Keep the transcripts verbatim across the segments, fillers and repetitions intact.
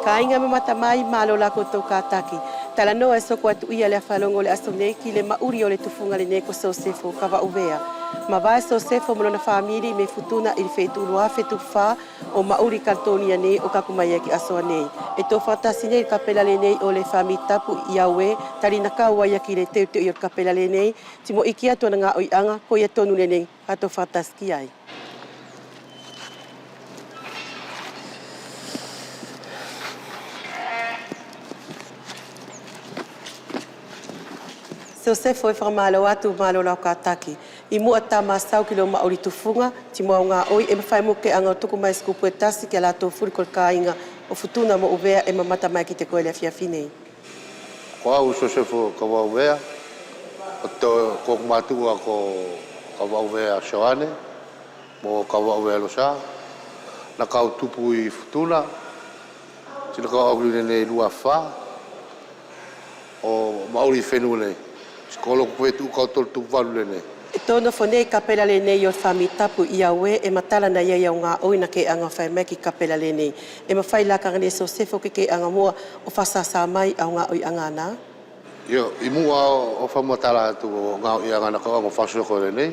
Kāiga ʻe mamata mai, mālō la koutou kātaki. Talanoa ʻe soko atu ia ʻi le afa logo ʻo le aso nei ki le maʻuli ʻo le tufuga lenei ko Sosefo Kavaʻuvea. Mavae Sosefo mo lona fāmili mei Futuna ʻi le feituʻu lua afe tupu fa ʻo maʻuli Kaletonia nei ʻo kaku mai ia ki ʻAsoa nei. ʻE tou fakatasi nei ʻi le kapela lenei ʻo le fāmili tapu ʻi Aue, tali na kau ai ia ki le teuteuʻi ʻo le kapela lenei. Ti mo ʻikiʻaki atu ana gaoiʻaga, koia tonu lenei, ka tou fakatasi ki ai. Sosefo, ʻe fakamālō atu, mālō lau kātaki. ʻI muʻa tama sau ki lou maʻuli tufuga, ti mo au gaoʻi, ʻe mafai mo ke aga ʻo tuku mai sikupu ʻe tasi kia latou fuli ko le kāiga ʻo Futuna mo Uvea ʻe mamata mai kiate koe ʻi le afiafi nei. Ko au Sosefo Kavaʻuvea, ko to-, ko matuʻa ko Kavaʻuvea Soane mo Kavaʻuvea Losa, na kau tupu ʻi Futuna, ti na kau au ki lenei lua afe fa, ʻo maʻuli ʻi fenua nei, ti ko loku feituʻu kau tolu tupu valu lenei. ʻE tou nofo nei ʻi kapela lenei ʻo le fāmili tapu ʻi Aue, ʻe matala na ia ʻi au gaoʻi na ke aga ʻo fai mai ki kapela lenei. ʻE mafai la kaga nei Sosefo ke ke aga muʻa ʻo fakasāsā mai au gaoiʻaga ʻanā? Io, ʻi muʻa ʻo fakamatala atu ʻo gaoiʻaga na kau aga ʻo fakasoko lenei,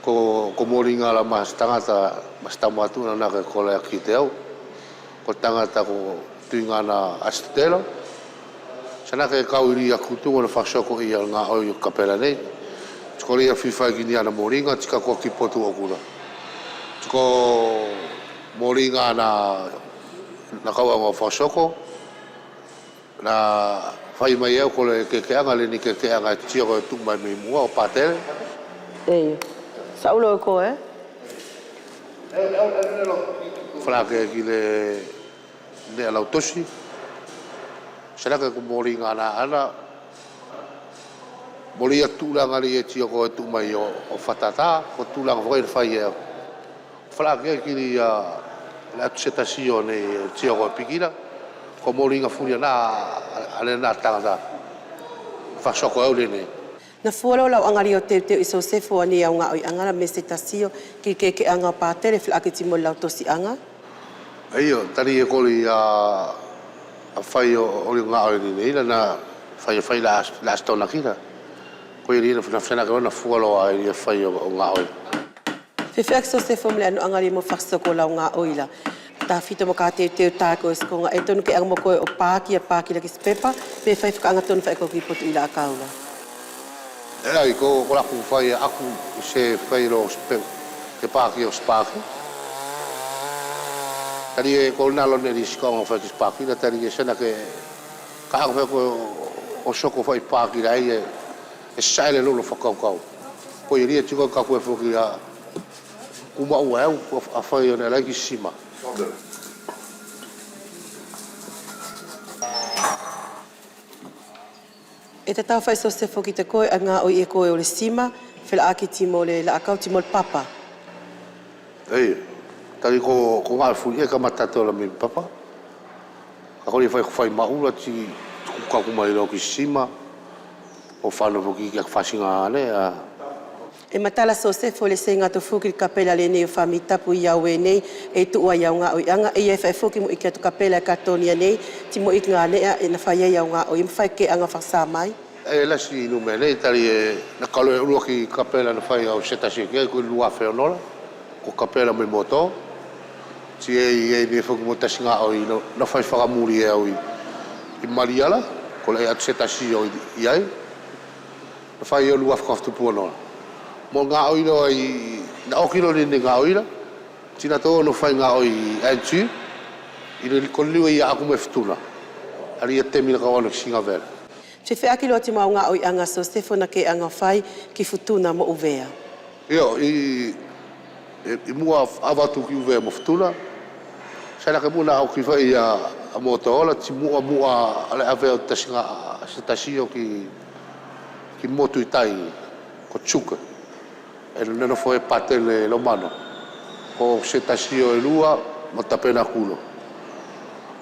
ko, ko moliga la mo se tagata, mo se tama atu na ke kolea kiate au. Ko tagata ko Tuigana Asitelo. Sa na ke kau ʻi lia kutuga na fakasoko ia gaoʻi ʻo kapela nei. Ti ko lia fifai ki nia na moliga, ti ka kua ki potu ʻokula. Ti ko moliga na, na kau aga ʻo fakasoko. Na fai mai au ko le kekeʻaga, le ni kekeʻaga ʻe tio ko tuʻu mai mei muʻa ʻo patele. Ei, sa ulo ko e? Falake ki le neʻe lau tosi. Sa lake ko moliga na ana. Moli ia tuʻulaga le ʻe tio ko tuʻu mai ʻo, ʻo fatata, ko tuʻulaga foki le fai e au. Falake ki lia le atu setasio nei ʻe tio ko pikila, ko moliga fuli ana, a le na tagata. Fakasoko au lenei. Na fua loa lau aga lia ʻo teuteuʻi Sosefo ʻanai au gaoiʻaga la mo setasio ki kekeʻaga ʻo patele, felaʻaki ti mo lau tosiʻaga. Io, tali ʻe koli ia ʻa fai ʻo, ʻo gaoʻi nei la na fai, fai la, la sitona kila. Koia lia na fana, fana ke na fua loa ia fai ʻo, ʻo gaoʻi. Fefeaki Sosefo mo le anoʻaga lia mo fakasoko lau gaoʻi la. Tafito mo ka teuteu ta ko sikoga ʻe tonu ke aga mo koe ʻo paki ia paki la ki se pepa, pe fai fakaʻaga tonu fai ko ki potu ʻi la ʻakau la. ʻE ai ko, ko laku fai aku se fai lo se pe, ke paki ʻo se paki. Tali ʻe ko na lo neʻe li sikoga fai ki se paki la tali ʻe sa na ke ka aga fai ko ʻo soko fai paki la ʻe, ʻe saʻele lolo fakakaukau. Koia lia ti ko kaku ʻe foki ia Kumaʻua e au, ʻa fai ʻo ne ʻalai ki sima. ʻE tatau fai Sosefo ki te koe, ʻa gaoʻi e koe ʻo le sima, felaʻaki ti mo le laʻakau ti mo le papa. Ei, tali ko, ko gaoʻi fuli ʻe kamata tola mei papa. Ka koli fai, fai maʻula ti, ti kukaku mai lo ki sima. ʻO fano foki ki ʻaku fasiga ane a. ʻE matala Sosefo le seiga atu foki le kapela lenei ʻo famili tapu ʻi Aue nei, ʻe tuʻu ai au gaoiʻaga, ʻe ʻi ai foki mo ʻikiʻaki atu kapela ʻi Kaletonia nei, ti mo ʻikiʻaki ganeʻa ʻe na fai ai au gaoʻi, ʻe mafai ke aga fakasā mai. ʻE lasi ʻi Numea nei, tali ʻe na kalo e ʻuluaki kapela na fai au setasi ki ai, ko lua afe ono la. Ko kapela mai Moto. Ti ʻe ʻi ai nei foki mo tasi gaoʻi na, na fai fakamuli e au ʻi, ʻi Maliala, ko le atu setasi ʻo ʻi, ʻi ai. Na fai ʻo lua afe kafatupu ono la. Mo gaoʻi loa ʻi, na ʻoki loa nei gaoʻi la. Ti na to na fai gaoʻi ʻi Anti, ʻi le ko liu ia aku mai Futuna. Ali ia temi na kau ʻana ki Sigavela. Fefeaki loa ti mau gaoʻiʻaga Sosefo na ke aga fai ki Futuna mo Uvea. Io, ʻi, ʻi, ʻi muʻa ʻa, ʻavatu ki Uvea mo Futuna. Sa na ke muʻa na ʻoki fai ia ʻa Motola, ti muʻa muʻa ʻa le ʻave ʻo tasi ga, se tasi ʻo ki, ki motu ʻi tai, ko Chuka. ʻE nonofo e patele Lomano. Ko se tasi ʻo e lua, mo Tapenakulo.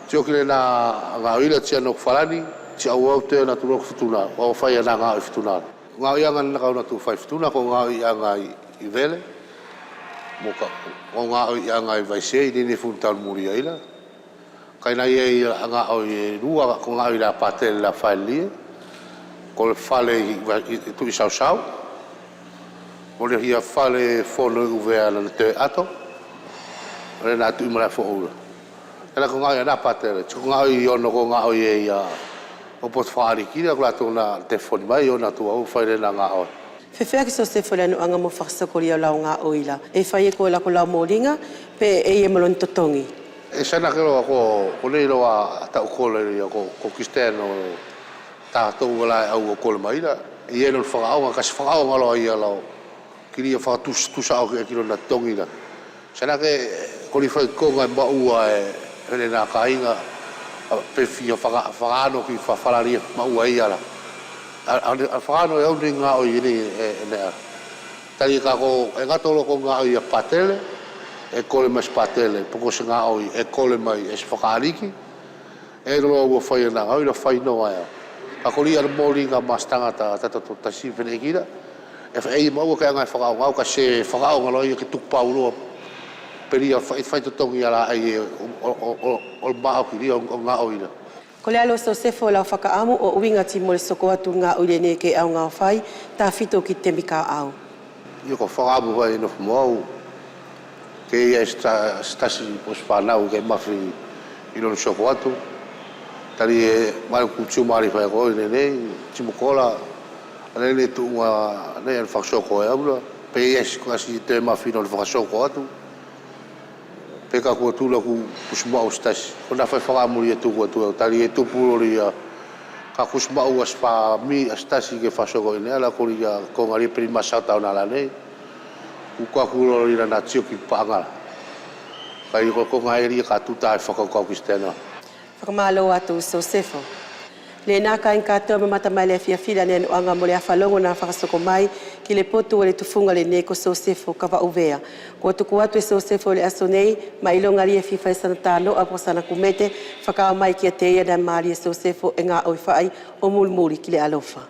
Ti ʻoki le na gaoʻi la ti ʻana ʻo Falani, ti au au te na tulo ki Futuna, ʻo fai ʻana gaoʻi Futuna. Gaoʻiʻaga na kau na tu fai Futuna, ko gaoʻiʻaga ʻi, ʻi Vele, mo ka, ko gaoʻiʻaga ʻi Vaisei, ni ni funu tau muli ai la. Kaʻe ʻi ai ia gaʻoi e lua, ko gaʻoi la Patele la Faelie, ko le fale ʻi, ʻi, ʻi Tuʻisausau, mo le ia fale fono ʻi ʻUvea na toe ʻato, lena tuʻi mai la foʻou la. Ena ko gaʻoi ia la Patele, ko gaʻoi ʻi ona ko gaʻoi e ia ʻo potu fakaʻaliki la ko latou na tefoni mai ʻi ona tuʻa ʻo fai lena gaʻoi. Fefeaki Sosefo le anoʻaga mo fakasokolia ʻo lau gaʻoi la, ʻe fai e koe la ko lau moliga, pe ʻe ʻi ai mo lona totogi? ʻE, sa na ke loa ko, ko nei loa taʻu kole ia ko, ko Kilisitiano, tatou la ʻe au ʻo kole mai la, ʻe ʻi ai lona fakaʻaoga, kasi fakaʻaoga loa ia lau, kilia fakatus-, tusa ʻo ki, ki lona totogi la. Sa na ke koli fai koga ʻe maʻua e, e lena kaiga, a, pe fia faka-, fakaano ki fa-, falalia maʻua ia la. A, a, a fakaano e au nei gaʻoi nei e, e mea. Tali ka ko, ʻe gato loa ko gaʻoi ia Patele, ʻe kole mai se Patele, pe ko se gaʻoi, ʻe kole mai e se fakaʻaliki. ʻE loloa ua fai ana gaʻoi la fai noa ea. Ka koli ana moliga ma se tagata, ta, ta, ta, tasi feneʻi kila. ʻE fa-, ʻe ʻi ai maʻua ke aga e fakaʻaoga au, ka se fakaʻaoga loa ia ke tuku pau loa. Pe lia fai, fai totogi ia la ai e, ʻo, ʻo, ʻo, ʻo, ʻo maʻoki lia ʻo, ʻo gaʻoi la. Ko le alo Sosefo lau fakaʻamu ʻo ʻuiga ti mo le soko atu gaʻoi lenei ke ʻaoga ʻo fai, tafito ki te temi kaʻao. Ia ko fakaʻamu fai nofo mo au. Ke ʻi ai se ta-, se tasi po se fanau ke mafi ʻi lona soko atu. Tali e malu ku tiumali fai ko ʻi nei, nei, timukola. Ane nei tuʻuga nei ane fakasoko e au la. Pe ʻi ai se kasi te mafi ʻi lona fakasoko atu. Pe ka kua tula ku kusi maʻu se tasi. Ko na fai fakaʻamu ia tuku atu au. Tali e tupu loli ia. Ka kusi maʻu a se fami a se tasi ke fakasoko ʻi nei ala koli ia koga lia peli masau tau na la nei. Kua kua loli la na tio ki paʻaga. Kai ko, ko gaʻi lia ka tuta ai fakakaukau Kilisitiano. Fakamalo atu Sosefo. Lena kaiga katoa mamata mai le afiafi la ne anoʻaga mo le afa logo na fakasoko mai ki le potu ʻo le tufuga lenei ko Sosefo Kavaʻuvea. Kua tuku atu e Sosefo le aso nei, mailoga lia fia fai sana tanoʻa po sana kumete, fakaʻaoga mai kiate ia na malie Sosefo e gaʻoi faʻi ʻo mulimuli ki le alofa.